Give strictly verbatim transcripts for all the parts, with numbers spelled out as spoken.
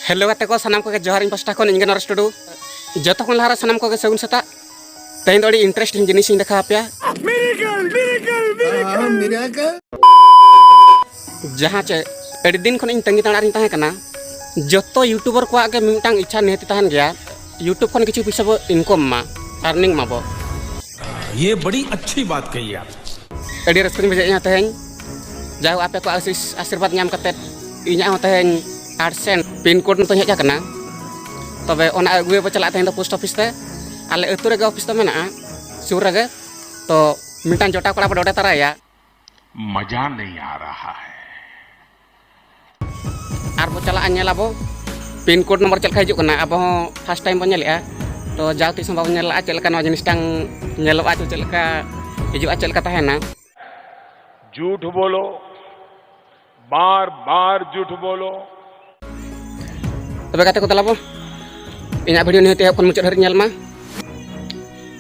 Hello ᱜᱟᱛᱮ ᱠᱚ, ᱥᱟᱱᱟᱢ ᱠᱚᱜᱮ ᱡᱚᱦᱟᱨ ᱤᱧ ᱯᱟᱥᱴᱟ ᱠᱷᱚᱱ᱾ ᱤᱧ ᱜᱮ ᱱᱚᱨᱮᱥ ᱴᱩᱰᱩ᱾ ᱡᱚᱛᱚ ᱠᱷᱚᱱ ᱞᱟᱦᱟ ᱨᱮ ᱥᱟᱱᱟᱢ ᱠᱚᱜᱮ ᱥᱟᱹᱜᱩᱱ ᱥᱮᱛᱟᱜ᱾ ᱛᱮᱦᱮᱧ ᱫᱚ ᱟᱹᱰᱤ ᱤᱱᱴᱟᱨᱮᱥᱴᱤᱝ ᱡᱤᱱᱤᱥ ᱤᱧ ᱫᱮᱠᱷᱟᱣ ᱟᱯᱮᱭᱟ᱾ ᱡᱟᱦᱟᱸ ᱪᱮ ᱟᱹᱰᱤ ᱫᱤᱱ ᱠᱷᱚᱱ ᱤᱧ ᱛᱟᱺᱜᱤ ᱛᱟᱲᱟᱜ ᱨᱤᱧ ᱛᱟᱦᱮᱸ ᱠᱟᱱᱟ᱾ ᱡᱚᱛᱚ ᱭᱩᱴᱩᱵᱟᱨ ᱠᱚᱣᱟᱜ ᱜᱮ ᱢᱤᱫᱴᱟᱝ ᱤᱪᱪᱷᱟ ᱱᱤᱦᱟᱹᱛ ᱛᱟᱦᱮᱱ ᱜᱮᱭᱟ, ᱭᱩᱴᱩᱵᱽ ᱠᱷᱚᱱ ᱠᱤᱪᱷᱩ ᱯᱩᱭᱥᱟᱹ ᱵᱚ ᱤᱱᱠᱚᱢ ᱢᱟ, ᱟᱨᱱᱤᱝ ᱢᱟᱵᱚ᱾ ये बड़ी अच्छी बात कही आप। ᱟᱹᱰᱤ ᱨᱟᱹᱥᱠᱟᱹᱧ ᱵᱩᱡᱷᱟᱹᱣᱮᱫᱼᱟ ᱛᱮᱦᱮᱧ᱾ ᱡᱟᱭᱦᱳᱠ, ᱟᱯᱮ ᱠᱚᱣᱟᱜ ᱟᱥᱤᱥ ᱟᱥᱤᱨᱵᱟᱫᱽ ᱧᱟᱢ ᱠᱟᱛᱮᱫ ᱤᱧᱟᱹᱜ ᱦᱚᱸ ᱛᱮᱦᱮᱧ ᱟᱴᱥᱮᱱ ᱯᱤᱱ ᱠᱳᱰ ᱱᱤᱛᱚᱜ ᱦᱮᱡ ᱟᱠᱟᱱᱟ᱾ ᱛᱚᱵᱮ ᱚᱱᱟ ᱟᱹᱜᱩᱭ ᱵᱚ ᱪᱟᱞᱟᱜ ᱛᱮᱦᱮᱧ ᱫᱚ ᱯᱳᱥᱴ ᱚᱯᱷᱤᱥ ᱛᱮ᱾ ᱟᱞᱮ ᱟᱹᱛᱩ ᱨᱮᱜᱮ ᱚᱯᱷᱤᱥ ᱫᱚ ᱢᱮᱱᱟᱜᱼᱟ, ᱥᱩᱨ ᱨᱮᱜᱮ᱾ ᱛᱚ ᱢᱤᱫᱴᱟᱝ ᱡᱚᱴᱟᱣ ᱠᱚᱲᱟ ᱵᱚ ᱰᱚᱰᱮ ᱛᱟᱨᱟᱭᱟ᱾ मजा नहीं आ रहा है। ᱟᱨ ᱵᱚ ᱪᱟᱞᱟᱜᱼᱟ, ᱧᱮᱞ ᱟᱵᱚ ᱯᱤᱱ ᱠᱳᱰ ᱱᱚᱢᱵᱚᱨ ᱪᱮᱫ ᱞᱮᱠᱟ ᱦᱤᱡᱩᱜ ᱠᱟᱱᱟ᱾ ᱟᱵᱚ ᱦᱚᱸ ᱯᱷᱟᱥᱴ ᱴᱟᱭᱤᱢ ᱵᱚ ᱧᱮᱞᱮᱜᱼᱟ, ᱛᱚ ᱡᱟᱣ ᱛᱤᱥ ᱦᱚᱸ ᱵᱟᱵᱚᱱ ᱧᱮᱞ ᱞᱟᱜᱼᱟ ᱪᱮᱫ ᱞᱮᱠᱟ ᱱᱚᱣᱟ ᱡᱤᱱᱤᱥ ᱴᱟᱝ ᱧᱮᱞᱚᱜᱼᱟ, ᱪᱮ ᱪᱮᱫ ᱞᱮᱠᱟ ᱦᱤᱡᱩᱜᱼᱟ, ᱪᱮᱫ ᱞᱮᱠᱟ ᱛᱟᱦᱮᱱᱟ᱾ झूठ बोलो, बार बार झूठ बोलो। ᱛᱚᱵᱮ ᱜᱟᱛᱮ ᱠᱚ, ᱫᱮᱞᱟ ᱵᱚ, ᱤᱧᱟᱹᱜ ᱵᱷᱤᱰᱤᱭᱳ ᱱᱤᱦᱟᱹᱛ ᱮᱦᱚᱵ ᱠᱷᱚᱱ ᱢᱩᱪᱟᱹᱫ ᱦᱟᱹᱨᱤᱡ ᱧᱮᱞ ᱢᱟ᱾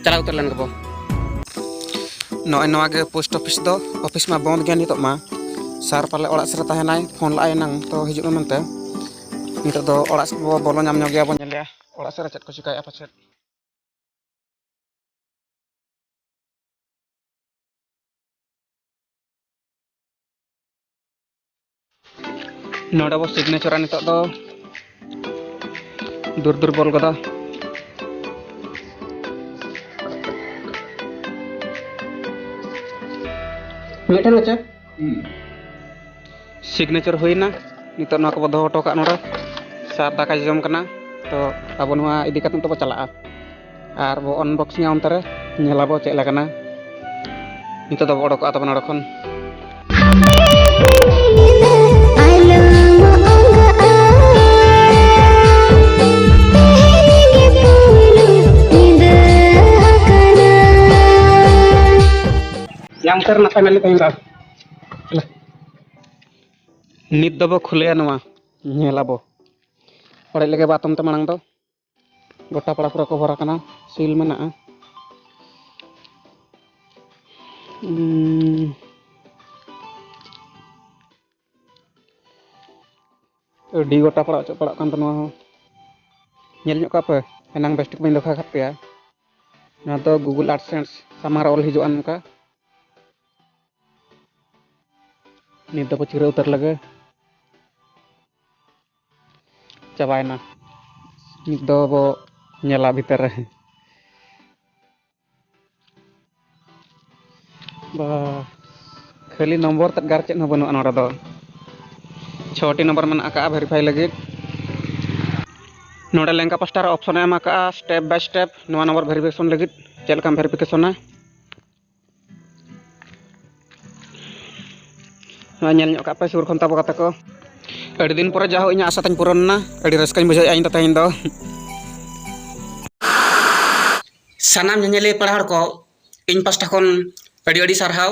ᱪᱟᱞᱟᱣ ᱩᱛᱟᱹᱨ ᱞᱮᱱ ᱜᱮᱵᱚ᱾ ᱱᱚᱜᱼᱚᱭ ᱱᱚᱣᱟ ᱜᱮ ᱯᱳᱥᱴ ᱚᱯᱷᱤᱥ ᱫᱚ᱾ ᱚᱯᱷᱤᱥ ᱢᱟ ᱵᱚᱱᱫ ᱜᱮᱭᱟ ᱱᱤᱛᱚᱜ ᱢᱟ᱾ ᱥᱟᱨ ᱯᱟᱞᱮ ᱚᱲᱟᱜ ᱥᱮᱫ ᱨᱮ ᱛᱟᱦᱮᱱᱟᱭ, ᱯᱷᱳᱱ ᱞᱟᱜᱼᱟᱭ ᱮᱱᱟᱝ, ᱛᱚ ᱦᱤᱡᱩᱜ ᱢᱮ ᱢᱮᱱᱛᱮ᱾ ᱱᱤᱛᱚᱜ ᱫᱚ ᱚᱲᱟᱜ ᱥᱮᱫ ᱵᱚ ᱵᱚᱞᱚ ᱧᱟᱢ ᱧᱚᱜ ᱜᱮᱭᱟ, ᱵᱚ ᱧᱮᱞᱮᱭᱟ ᱚᱲᱟᱜ ᱥᱮᱫ ᱨᱮ ᱪᱮᱫ ᱠᱚ ᱪᱤᱠᱟᱹᱭᱮᱫᱼᱟ ᱯᱟᱪᱮᱫ᱾ ᱱᱚᱰᱮ ᱵᱚ ᱥᱤᱜᱽᱱᱮᱪᱟᱨᱟ ᱱᱤᱛᱚᱜ ᱫᱚ᱾ ᱫᱩᱨ ᱫᱩᱨ ᱵᱚᱞ ᱜᱚᱫᱟ᱾ ᱢᱤᱫᱴᱮᱱ ᱦᱚᱪᱚ᱾ ᱥᱤᱜᱽᱱᱮᱪᱟᱨ ᱦᱩᱭᱱᱟ᱾ ᱱᱤᱛᱚᱜ ᱱᱚᱣᱟ ᱠᱚᱵᱚ ᱫᱚᱦᱚ ᱦᱚᱴᱚ ᱠᱟᱜᱼᱟ ᱱᱚᱰᱮ᱾ ᱥᱟᱨ ᱫᱟᱠᱟ ᱡᱚᱢ ᱠᱟᱱᱟ᱾ ᱛᱚ ᱟᱵᱚ ᱱᱚᱣᱟ ᱤᱫᱤ ᱠᱟᱛᱮ ᱱᱤᱛᱚᱜ ᱵᱚ ᱪᱟᱞᱟᱜᱼᱟ᱾ ᱟᱨ ᱵᱚ ᱟᱱᱵᱚᱠᱥᱤᱝᱟ ᱚᱱᱛᱮ ᱨᱮ, ᱧᱮᱞᱟᱵᱚ ᱪᱮᱫ ᱞᱮᱠᱟᱱᱟ᱾ ᱱᱤᱛᱚᱜ ᱫᱚᱵᱚ ᱚᱰᱚᱠᱚᱜᱼᱟ ᱛᱚᱵᱮ ᱱᱚᱰᱮ ᱠᱷᱚᱱ᱾ ᱧᱟᱢ ᱩᱛᱟᱹᱨ ᱱᱟ finally ᱛᱮᱦᱮᱧ ᱫᱚ᱾ ᱱᱤᱛ ᱫᱚᱵᱚ ᱠᱷᱩᱞᱟᱹᱭᱟ ᱱᱚᱣᱟ, ᱧᱮᱞᱟᱵᱚ᱾ ᱚᱲᱮᱡ ᱞᱮᱜᱮ ᱵᱟᱛᱚᱢ ᱛᱮ ᱢᱟᱲᱟᱝ ᱫᱚ᱾ ᱜᱚᱴᱟ ᱯᱟᱲᱟ ᱯᱩᱨᱟᱹ ᱠᱚᱵᱷᱚᱨ ᱟᱠᱟᱱᱟ, ᱥᱤᱞ ᱢᱮᱱᱟᱜᱼᱟ᱾ ᱩᱸ᱾ ᱟᱹᱰᱤ ᱜᱚᱴᱟ ᱯᱟᱲᱟᱜ ᱪᱚᱜ ᱯᱟᱲᱟᱜ ᱠᱟᱱ ᱛᱟᱦᱮᱱᱟ᱾ ᱧᱮᱞ ᱧᱚᱜ ᱠᱟᱜ ᱯᱮ, ᱮᱱᱟᱝ ᱵᱮᱥ ᱴᱷᱤᱠ ᱵᱟᱹᱧ ᱫᱮᱠᱷᱟᱣ ᱠᱟᱫ ᱯᱮᱭᱟ᱾ ᱱᱚᱣᱟ ᱫᱚ Google AdSense ᱥᱟᱢᱟᱝ ᱨᱮ ᱚᱞ ᱦᱤᱡᱩᱜᱼᱟ ᱱᱚᱝᱠᱟ᱾ ᱱᱤᱛ ᱫᱚ ᱯᱟᱹᱪᱤᱨ ᱩᱛᱟᱹᱨ ᱞᱮᱜᱮ᱾ ᱪᱟᱵᱟᱭᱮᱱᱟ᱾ ᱱᱤᱛ ᱫᱚ ᱵᱚ ᱧᱮᱞᱟ ᱵᱷᱤᱛᱟᱹᱨ ᱨᱮ᱾ ᱵᱟ, ᱠᱷᱟᱹᱞᱤ ᱱᱚᱢᱵᱚᱨ ᱛᱮᱫ ᱜᱮ ᱟᱨ ᱪᱮᱫ ᱦᱚᱸ ᱵᱟᱹᱱᱩᱜᱼᱟ ᱱᱚᱰᱮ ᱫᱚ᱾ ᱪᱷᱚᱴᱤ ᱱᱚᱢᱵᱚᱨ ᱢᱮᱱᱟᱜ ᱟᱠᱟᱫᱼᱟ verify ᱞᱟᱹᱜᱤᱫ᱾ ᱱᱚᱰᱮ ᱞᱮᱝᱜᱟ ᱯᱟᱥᱴᱟ ᱨᱮ option ᱮ ᱮᱢ ᱟᱠᱟᱫᱼᱟ step by step, ᱱᱚᱣᱟ ᱱᱚᱢᱵᱚᱨ verification ᱞᱟᱹᱜᱤᱫ ᱪᱮᱫ ᱞᱮᱠᱟᱢ ᱵᱷᱮᱨᱤᱯᱷᱤᱠᱮᱥᱚᱱᱟ᱾ ᱱᱚᱣᱟ ᱧᱮᱞ ᱧᱚᱜ ᱠᱟᱜ ᱯᱮ ᱥᱩᱨ ᱠᱷᱚᱱ ᱛᱟᱵᱚ ᱜᱟᱛᱮ ᱠᱚ᱾ ᱟᱹᱰᱤ ᱫᱤᱱ ᱯᱚᱨᱮ ᱡᱟᱦᱳ ᱤᱧᱟᱹᱜ ᱟᱥᱟ ᱛᱟᱧ ᱯᱩᱨᱚᱱ ᱮᱱᱟ᱾ ᱟᱹᱰᱤ ᱨᱟᱹᱥᱠᱟᱹᱧ ᱵᱩᱡᱷᱟᱹᱣᱮᱫᱼᱟ ᱤᱧ ᱫᱚ ᱛᱮᱦᱮᱧ ᱫᱚ᱾ ᱥᱟᱱᱟᱢ ᱧᱮᱧᱮᱞᱤᱭᱟᱹ ᱯᱮᱲᱟ ᱦᱚᱲ ᱠᱚ, ᱤᱧ ᱯᱟᱥᱴᱟ ᱠᱷᱚᱱ ᱟᱹᱰᱤ ᱟᱹᱰᱤ ᱥᱟᱨᱦᱟᱣ᱾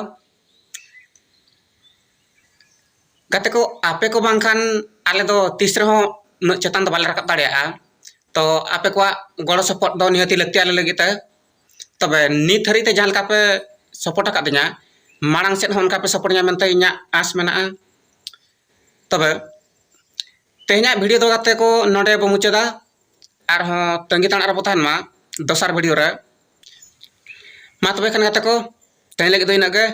ᱜᱟᱛᱮ ᱠᱚ, ᱟᱯᱮ ᱠᱚ ᱵᱟᱝᱠᱷᱟᱱ ᱟᱞᱮ ᱫᱚ ᱛᱤᱥ ᱨᱮᱦᱚᱸ ᱩᱱᱟᱹᱜ ᱪᱮᱛᱟᱱ ᱫᱚ ᱵᱟᱞᱮ ᱨᱟᱠᱟᱵ ᱫᱟᱲᱮᱭᱟᱜᱼᱟ᱾ ᱛᱚ ᱟᱯᱮ ᱠᱚᱣᱟᱜ ᱜᱚᱲᱚ ᱥᱚᱯᱚᱦᱚᱫ ᱫᱚ ᱱᱤᱦᱟᱹᱛᱤ ᱞᱟᱹᱠᱛᱤ ᱟᱞᱮ ᱞᱟᱹᱜᱤᱫ ᱛᱮ᱾ ᱛᱚᱵᱮ ᱱᱤᱛ ᱦᱟᱹᱨᱤᱡ ᱛᱮ ᱡᱟᱦᱟᱸ ᱞᱮᱠᱟ ᱯᱮ ᱥᱚᱯᱳᱨᱴ ᱟᱠᱟᱫᱤᱧᱟ, ᱢᱟᱲᱟᱝ ᱥᱮᱫ ᱦᱚᱸ ᱚᱱᱠᱟ ᱯᱮ ᱥᱚᱯᱳᱨᱴ ᱧᱟᱢ ᱢᱮᱱᱛᱮ ᱤᱧᱟᱹᱜ ᱟᱸᱥ ᱢᱮᱱᱟᱜᱼᱟ᱾ ᱛᱚᱵᱮ ᱛᱮᱦᱮᱧᱟᱜ ᱵᱷᱤᱰᱤᱭᱳ ᱫᱚ ᱜᱟᱛᱮ ᱠᱚ ᱱᱚᱰᱮ ᱵᱚ ᱢᱩᱪᱟᱹᱫᱟ᱾ ᱟᱨᱦᱚᱸ ᱛᱟᱺᱜᱤ ᱛᱟᱲᱟᱜ ᱨᱮᱵᱚ ᱛᱟᱦᱮᱱ ᱢᱟ ᱫᱚᱥᱟᱨ ᱵᱷᱤᱰᱤᱭᱳ ᱨᱮ᱾ ᱢᱟ ᱛᱚᱵᱮ ᱠᱷᱟᱱ ᱜᱟᱛᱮ ᱠᱚ, ᱛᱮᱦᱮᱧ ᱞᱟᱹᱜᱤᱫ ᱫᱚ ᱤᱱᱟᱹᱜ ᱜᱮ᱾